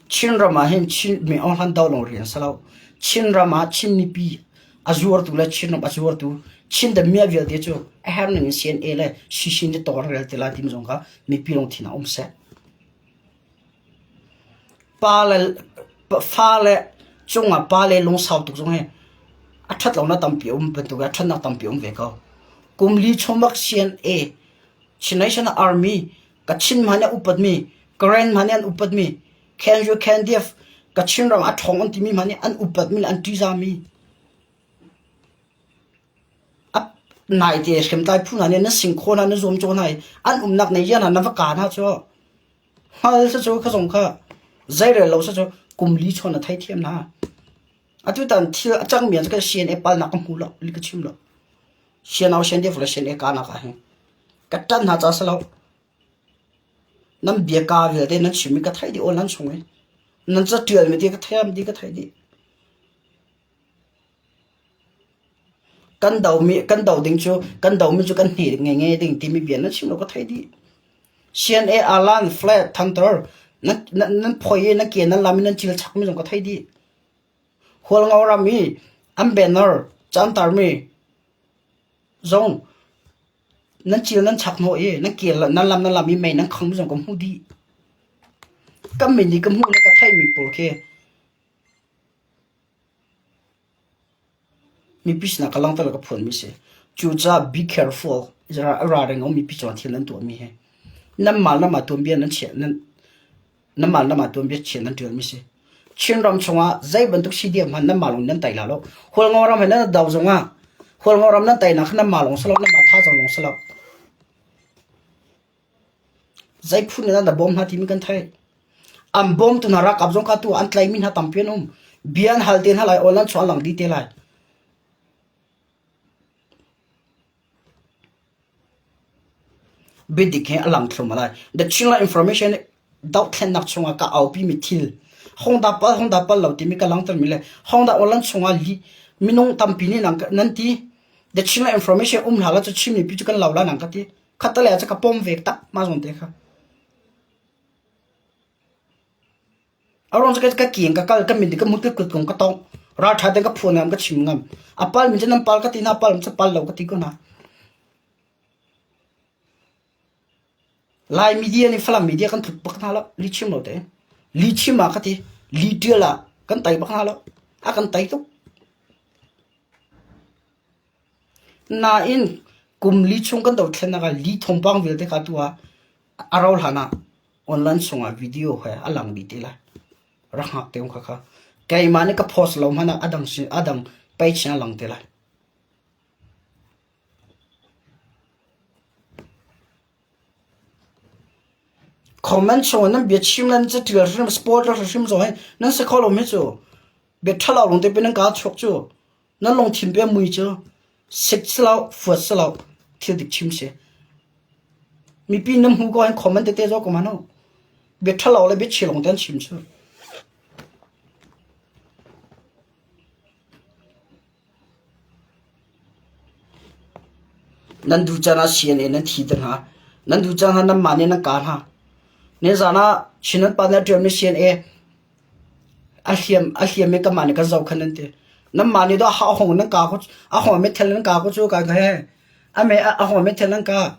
Chinram ah hin Chin mi Aung Hlan do lawng rian a si lo. Chinram ah Chin mipi a zuartu le Chinram a zuartu Chin damiah vialte cu a herh ning in CNA le CC nih tawlrel te lai timi zong kha mipi lungthin ah um seh. Pa le fa le cungah pa le lungsau tuk zong hi a ṭhat lonak tampi a um bantuk in a ṭhatnak tampi a um ve ko. Kum li chung bak CNA Chin National Army Kachin hmanh nih an upatmi, Karen hmanh nih an upatmi, Khenyu Khendiaf, Kachin ram a ṭhawng an timi hmanh nih an upatmi le an ṭihzahmi. A naite hriamtlai phu hna nih nan singkhaw hna, nan zuamcaw hna i an umnak nei hna nan va ka hna cu hngal si cu kha zong kha zeirel lo si cu kum li chawn a theithiam hna. Atutan thil a cangmi an cu CNA palnak ka hmu lo, li ka chim lo. Sianau siandiaf le sian ekanak ah hin ka ṭanh hna ca si lo. Nan biaka vialte nan chimmi ka theih dih aw nan chung i nan caṭialmi ti ka theih dih ka theih dih. Kan domi kan do ding cu kan domi cu kan hne nge nge ding timi bia nan chim lo ka theih dih. CNA alan flag thantar nan nan phoi i nan ke nan lam i nan cil chakmi zong ka theih dih. Hualngo ram i an banner cantarmi zong nan cil nan chak hnawh i nan kel nan lam nan lam i mei nan khangmi zong ka hmuh dih. Kan min nih ka hmuh le ka theihmi pawl khi mipi sinah ka langhter le ka phuanmi si. Cucaah be careful. Ralring a ummi pi cungah thil nan tuahmi hi. Nanmah nanmah tuanbia nan chiah nan Nanmah nanmah tuanbia chia nan ṭialmi si. Chinram chungah zei bantuk CDF hmanh nanmah lawng nan tai la lo. Hualngo ram he nan do zongah Hualngo ram nan tainak kha nanmah lawng si lo, nanmah thazaang lawng si lo. Zei phun in nan bawm hna timi kan theih. An bawmtu hna ralkap zong kha tu an tlaimi hna tampi an um. Bia an hal te hna lai, awl an chuah lang dih te lai. Biadik he a lang thluahmah lai. The Chinland Information nih dohthlennak chungah ka aupimi thil hongdah pal hongdah pal lo timi ka langhtermi le hongdah online chungah li minung tampi nih nang nan ti The Chinland Information um hlah la cu Chin mipi cu kan lo la nang ka ti. Khattelei ah cu ka pom ve tak ma zawn te kha. A ruang cu ka kiang ka kal ka min ka mut ka kut kong ka tongh. Ralṭha tein ka phuan ngam ka chim ngam. A pal mi cu nan pal ka ti hna pal mi cu pal lo ka ti ko hna. Lai media nih Falam media kan tluk bak hna lo. Li chim lo te. Li chim ah ka ti. Li ṭial ah kan tai bak hna lo. A kan tai tuk. Nain kum li chung kan dothlennak ah li thawngpang vialte kha tu ah a rau hlan ah online chungah video he a lang dih te lai. Rak hngak te kha kha. Keimah nih ka post lo hmanh ah a dang a dang page in a lang te lai. Comment chungah nan biachim le nan catial hrim sport hrim zong hi nan si kho lo mi cu bia ṭhalo lawng te pe nan kaa chuak cu. Nan lungthin pe mui cu sik si lo, fuat si lo, thil dik chim si. Mipi nan hmu ko hin comment tete zo ko man u. Bia ṭhalo le bia chia lawng te an chim cu. Nan duh caan ah CNA nan thi te hna. Nan duh caan ah nanmah nih nan kah hna. Nizan ah Chin pa nih a ṭialmi CNA a hliam a hliam i kanmah nih kan zohkhenh nan ti. Nanmah nih dah a hong nan kah a hong meithal nan kah ko cu ka he a me a hong meithal nan kah.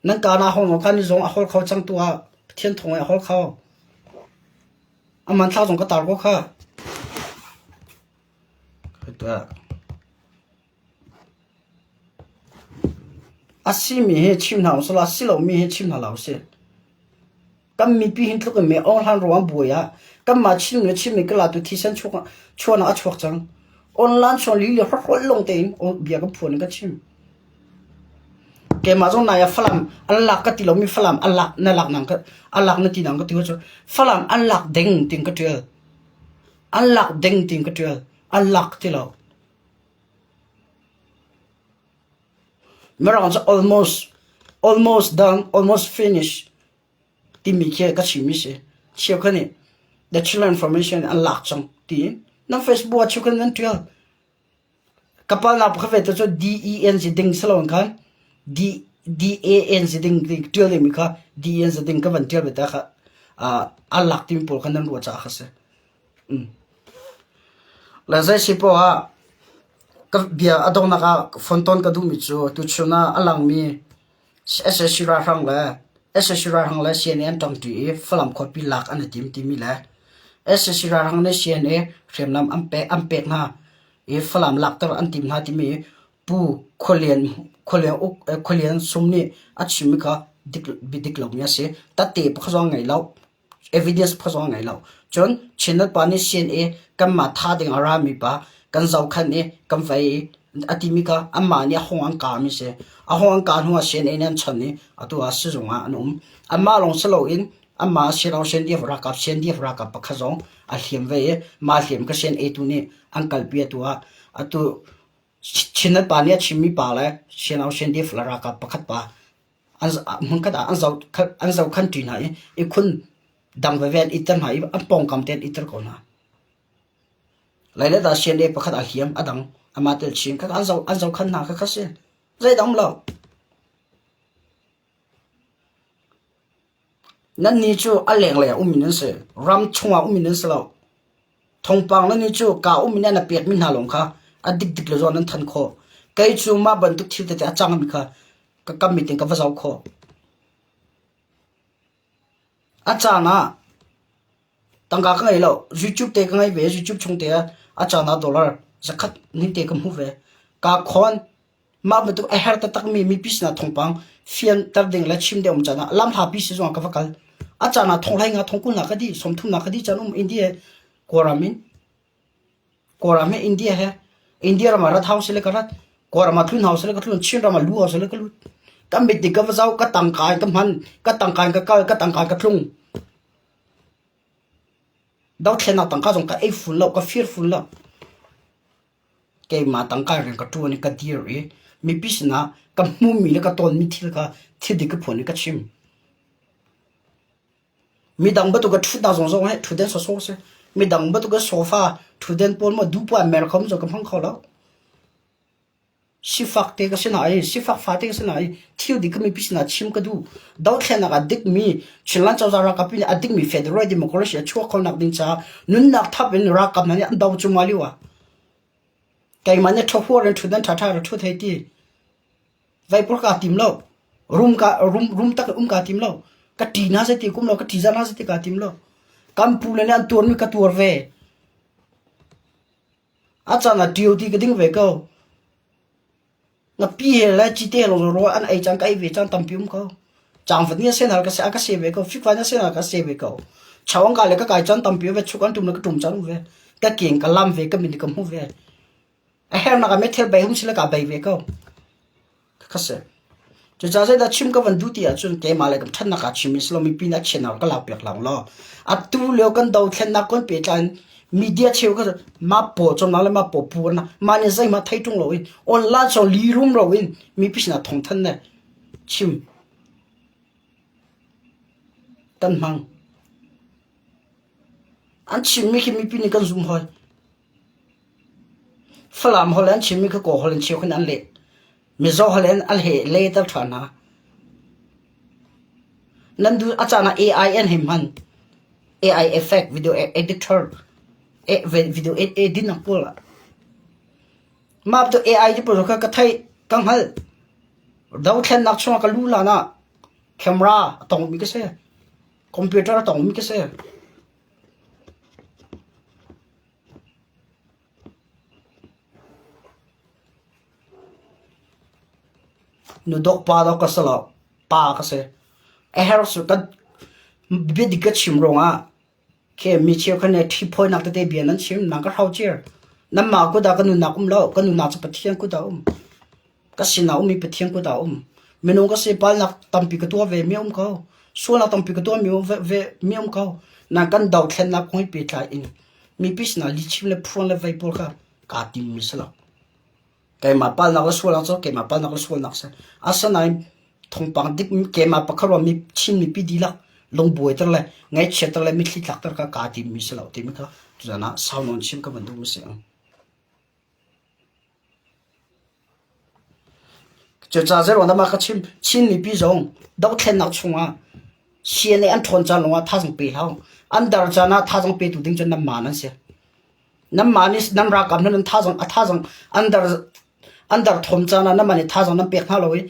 Nan kah na hong kan zong a hol kho cang tu ah Pathian thawng in a hol kho. A hmanthlak zong ka tar ko kha. A simi hi chim hna usih law a si lomi hi chim hna hlah usih. Kan mipi hin tluk in me Aung Hlan ruang buai ah kanmah Chin le Chinmi ka latu thisen chuahnak a chuak cang. Online chuan li le hrawkhrol lawng tein bia kan phuan in ka chim. Keimah zong nai ah Falam an lak ka ti lomi Falam an lak na lak nang ka an lak na ti nang ka ti cu Falam an lak ding tin ka ṭial. An lak ding tin ka ṭial. An lak ti lo. Mirang cu almost almost done almost finish timi khi ka chimmi si. Cheukhat nih the children information an lak cang tiin nan Facebook ah cheukhat nan ṭial. Ka palnak pakhat ve te cu DEN si ding si loin khan D DAN si ding ti ṭial dingmi kha DEN si ding ka van ṭial ve ta kha aa lak timi pawl kha nan ruah caah kha si. Mm. Le zei si poah ah ka bia a donghnak ah fonton ka duhmi cu tuchun ah a langmi SAC ralhrang le SAC ralhrang le CNA an ṭangṭi i Falam khuapi lak an i tim timi le SAC ralhrang nih CNA hriamnam an pek an pek hna i Falam lakter an tim hna timi Pu Khualian Khualian uk Khualian Sum nih a chimmi kha dik biadik lomi a si. Tate pakhat zong a ngei lo. Evidence pakhat zong a ngei lo. Cun Chinnet pa nih CNA kanmah tha ding a rami pa kan zohkhenh i kan vei i a timi kha anmah nih a hung an kami si. A hung an kah hnuah CNA nih an chawnh i atu ah sizung ah an um. Anmah lawng si loin anmah Sirau CNDF ralkap CNDF ralkap pakhat zong a hliam ve i mah hliam kha CNA tu nih an kalpi atu ah atu. Chinnet pa nih a chimmi pa le Chin CNDF le ralkap pakhat pa an hmunkhat ah an zohkhan ṭi hna i ihkhun dang veve an itter hna i an pawngkam te an itter ko hna. Lai le dah CNA pakhat aa hliam, a dang amah tel chin kha an zohkhan hna kha si. Zeidang um lo. Nannih cu a lenglei ah ummi nan si, ram chungah ummi nan si lo. Thawngpang nannih cu kaa ummi nih an pekmi hna lawng kha a dikdik le zawn nan thanh khawh. Kei cu mah bantuk thil tete a cangmi kha ka kam mit in ka va zoh khawh. A caan ah tangka ka ngei lo. YouTube te ka ngei ve. YouTube chung te ah a caan ah dollar zakhat ning te ka hmu ve. Kaa khawn. Mah bantuk a her taktakmi mipi sinah thawngpang fianter ding le chim ding um caan ah lamhlapi si zongah ka va kal. A caan ah thonghlei nga thongkul hna ka dih, sawmthum hna ka dih caan um India Kawlram in. Kawlram he India he India ram ah rat hau sile ka rat. Kawlram ah tlun hau sile ka tlun, Chin ram ah lu hau sile ka lut. Ka mit dik ka va zau, ka tangka in ka hman, ka tangka in ka kal, ka tangka in ka tlung. Dothlennak tangka zong ka ei ful lo, ka fir ful lo. Keimah tangka rian ka ṭuan i ka dir i mipi sinah ka hmuhmi le ka tawnmi thil kha thil dik ka phuan i ka chim. Midang bantuk ka ṭhutnak zong zong hi ṭhutden sawsawh a si. Midang bantuk ka sofa ṭhutden pawl maw duh poah mer kho zong ka hmang kho lo. Sifak te ka si na i sifak fate ka si na i thil dik ka mipi sinah chim ka duh. Dothlennak a dikmi Chinland cozah ralkap nih a dikmi federal democracy a chuak kho nak ding caah nunnak thap in ralkap hna nih an do cuma lio ah keimah nih ṭhahuar in ṭhutdan ṭhaṭha ra ṭhut hei ti. Vaipur kaa tim lo. Rum ka rum rum tak in um kaa tim lo. Ka ṭi hna zei ti kum lo, ka ṭihzah hna zei ti kaa tim lo. Kan pu le nih an tuarmi ka tuar ve. A caan ah ṭio ti ka ding ve ko. Ngapi he le cite he lawng rawl an ei caan ka ei ve caan tampi um ko. Cangvat nih a sen hal ka se a ka se ve ko. Fikfa nih a sen hal ka se ve ko. Chawang ka le ka kai caan tampi ve chuk an ṭum le ka ṭum caan um ve. Ka keng ka lam ve ka min ka hmu ve. A hernak ah meithal bei hung sile ka bei ve ko. Ka si. Cucaah zeidah chim ka van duh ti ahcun keimah le kan ṭhatnak ah chim i si lo mipi nih a chiatnak ka lak piak lang law atu lio kan dothlennak kan pehtlai in media cheu kha mah paw cawmnak le mah paw purnak mah nih zeihmah thei ṭung loin online song li rum loin mipi sinah thawngthan le chim kan hmang. An chimmi khi mipi nih kan zum hoi. Falam holh an chimmi kha Kawl holh in cheukhat an leh. Mizo holh in an he lehter ṭhan hna. Nan duh a caan ah AI an hei hman. AI effect, video editor, video edit nak pawl ah. Mah bantuk AI ti pawl kha ka theih, ka hngalh. Dothlennak chungah ka lu hlan ah camera a tongmi ka si. Computer a tongmi ka si. Nudawk pa dawk ka si lo, pa ka si. A herh cu kan biadik ka chim ruangah khi mi cheukhat nih ṭhiphawinak tete bia nan chim, nang ka hrocer. Nanmah kut ah ka nunnak um lo, ka nunnak cu Pathian kut ah a um. Ka sinah ummi Pathian kut ah a um. Minung ka si palnak tampi ka tuah ve mi a um ko. Sualnak tampi ka tuah mi ve mi a um ko. Nan kan dothlennak kong hi pehtlai in mipi sinah lihchim le phuan le vei pawl kha kaa timmi si lo. Keimah palnak le sualnak cu keimah palnak le sualnak si. Asinain thawngpang dik keimah pakhat ruang mi Chin mipi dihlak lungbuaiter le ngaihchiatter le mitthli tlakter kha kaa timmi si lo timi kha tuzan ah sau nawn chim ka van duh mi si. Cucaah zeiruang dah mah ka chim? Chin mipi zong dothlennak chungah CNA an ṭhawn caan lawngah thazaang pe hlah u. An dar caan ah thazaang petu ding cu nanmah nan si. Nanmah nih nan ralkap hna nan thazaang a thazaang an dar an dar thawm caan ah nanmah nih thazaang nan pek hna lo i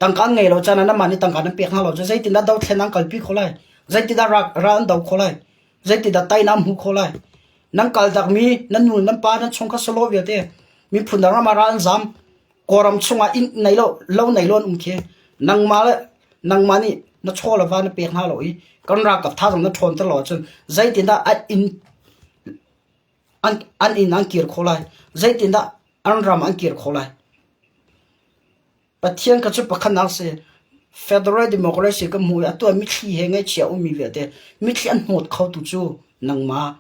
tangka an ngei lo caan ah nanmah nih tangka nan pek hna lo cu zeitindah dothlen an kalpi khawh lai? Zeitindah ral ral an do khawh lai? Zeitindah teinak an hmuh khawh lai? Nan kaltakmi nan nu nan pa nan chungkhat sawlawh vialte miphun dang ram ah ral an zam. Kawlram chungah inn nei lo lo nei lo an um khi. Nangmah le nangmah nih na chaw le va na pek hna lo i kan ralkap thazaang na ṭhawnter lo ahcun zeitindah an inn an, an inn an kir khawh lai? Zeitindah an ram an kir khawh lai? Pathian kha cu pakhatnak si. Federal democracy kan hmu i atu ah mitthli he ngaihchia ummi vialte mitthli an hnawt khotu cu nangmah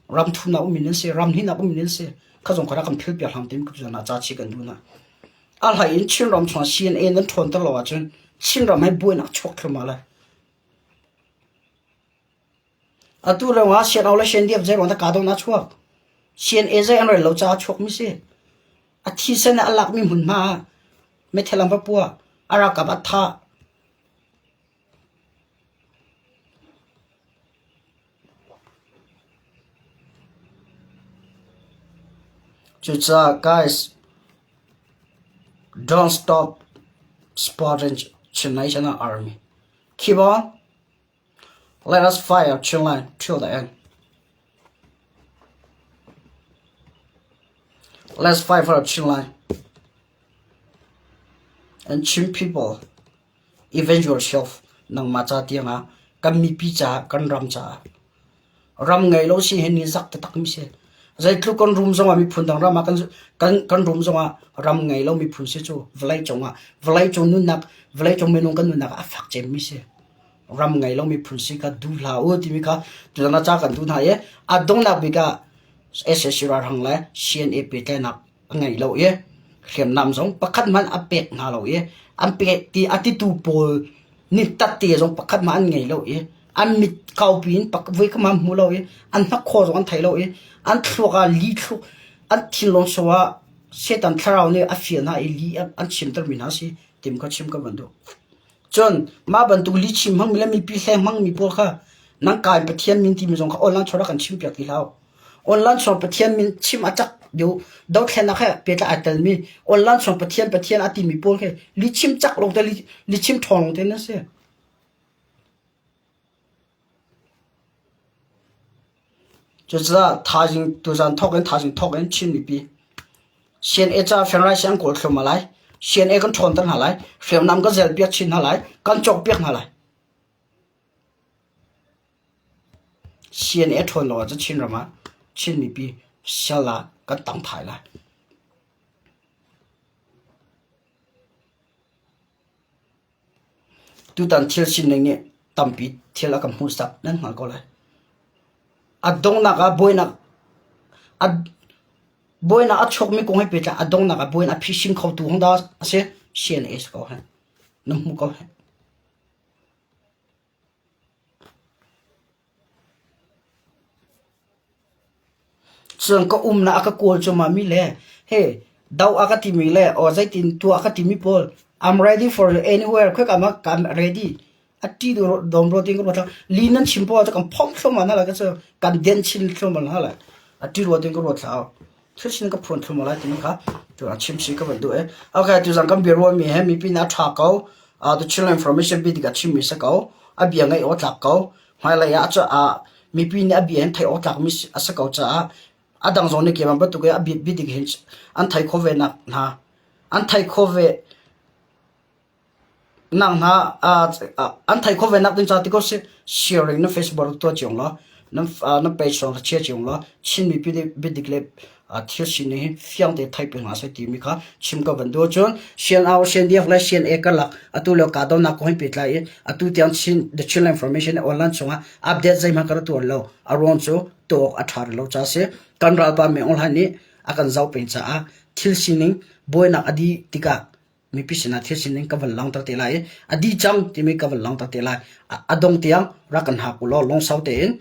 ram thumnak ummi nan si, ram hnihnak ummi nan si. Kha zong kha rak kan phil piak hlang tim ka na ca chi kan duh na. A hlei in Chinram chung CNA nan ṭhawn ter lo ahcun Chinram he buainak chuak thluahmah lai. Atu lio ah CNO le CNDF zei ruang dah kahdohnak a chuak? CNA zei an rel lo caah a chuakmi si. A thisen a lakmi hmunhma ah meithal an va puah. A ralkap a thah. Cucaah guys, don't stop supporting Chin National Army. Keep on. Let us fight our Chinland till the end. Let's fight for our Chinland and Chin people. Avenge yourself. Nangmah ca tiangah kan mipi caah kan ram caah ram ngei lo si hin ni zak taktak mi si. Zeitluk kan rum zongah miphun dang ram ah kan kan kan rum zongah ram ngei lo miphun si cu vawlei cungah vawlei cung nunnak vawlei cung minung kan nunnak ah a fak cem mi si. Ram ngei lo miphun si kha duh hlah u timi kha tutan ah ca kan duh hna i a donghnak bik ah SAC ralhrang le CNA pehtlaihnak a ngei lo i hriamnam zong pakhat hmanh a pek hna lo i an pek ti a titu pawl nih tatte zong pakhat hmanh an ngei lo i an mit kaupi in voi kha hmanh hmu lo i an hnakhaw zong an thei lo i an thluak ah li thluk an thinlung so ah Satan thlarau nih a fial hna i li an chimtermi hna si tim kha chim ka van duh. Cun mah bantuk lihchim hmangmi le mipi hleng hmangmi pawl kha nang ka in Pathian min timi zong kha online chuah rak kan chimpiak ti hlah u. Online chuang Pathian min chim a cak deuh dothlennak he pehtlai ai telmi online chuang Pathian Pathian a timi pawl khi lihchim cak lawng te lihchim ṭhawng lawng te nan si. Cucaah thaizing tuzaan thawk in thaizing thawk in Chin mipi CNA ca fenrai an kawl thluahmah lai. CNA kan ṭhawnter hna lai. Hriamnam kan zelpiak chin hna lai. Kan cawkpiak hna lai. CNA ṭhawn lo ahcun Chinram ah Chin mipi sal ah kan tang thai lai. Tutan thil sining nih tampi thil a kan hmuhsak nan hngal ko lai. A donghnak ah buainak a buainak a chuakmi kong he pehtlai a donghnak ah buainak a phisin khotu hong dah a si CNA si ko heh. Na hmu ko heh. Cun ka umnak a ka kawl cuahmah mi le he do a ka timi le aw zeitin tuah a ka timi pawl I'm ready for you anywhere khoika ma I'm ready. A ṭi dawm rua tin ka ruat li nan chim poah cu kan phomh thluahmah hna lai ka cu kan den chin thluahmah hna lai. A ṭi rua tin ka ruat thlau. Thil sin ka phuan thluahmah lai timi kha tu a chim si ka van duh e. Okay, tuzan kan bia ruahmi he mipi nih a ṭha ko. Uh, the children information bi tik a chimmi si ko. A bia ngaih awk tlak ko. Hmailei ah ah mipi nih a bia in theih awk tlakmi a si ko caah a dang zong nih keimah bantuk in a bia dik hin an thei kho ve nak hna an thei kho ve nak hna an thei kho ve nak ding ca ti ko si sharing na Facebook rak tuah cio law nan na page zong rak chia cio law Chin mipi nih biadik le thil sining hi fiang te thei peng hna seh timi kha chim ka van duh cun CNO CNDF le CNA karlak atu lio kahdohnak kong he pehtlai in atu tiang Chin the Chin Information online chungah update zeihmanh ka rak tuan lo a ruang cu tuah awk a ṭha rih lo ca si kan ralpa Meng Aung Hlaing nih a kan zoh peng caah thil sining buainak a dih tikah mipi sinah thil sining ka van langhter te lai i a dih cang timi ka van langhter te lai a dong tiang rak kan hak u law lungsau tein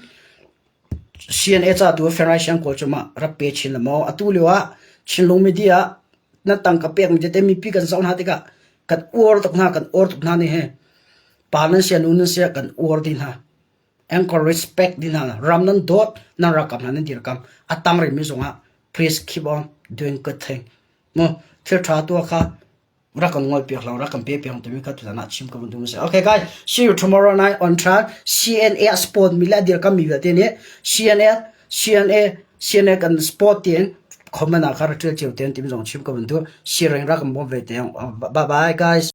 CNA ca tu Fenrai Siang Kawl cu mah rak pe chin maw atu lio ah Chinlung media na tangka pek mi tete mipi kan zoh hna tikah kan uar tuk hna kan uar tuk hna ni he pa nan sia nu nan sia kan uar dih hna anchor respect dih hna ram nan dawt nan rakam hna nan dirkam a tang rih mi zongah please keep on doing good thing mu thil tha tua kha rak kan ngol piak lo rak kan pe piak timi kha tuzan ah chim ka van duh si okay guys see you tomorrow night on track CNA sport mi le dir kam mi vialte nih CNA CNA CNA kan sport tiin comment ah kha rak ṭial cio ten tim zong chim ka van duh sharing rak kan bawm ve te bye bye guys.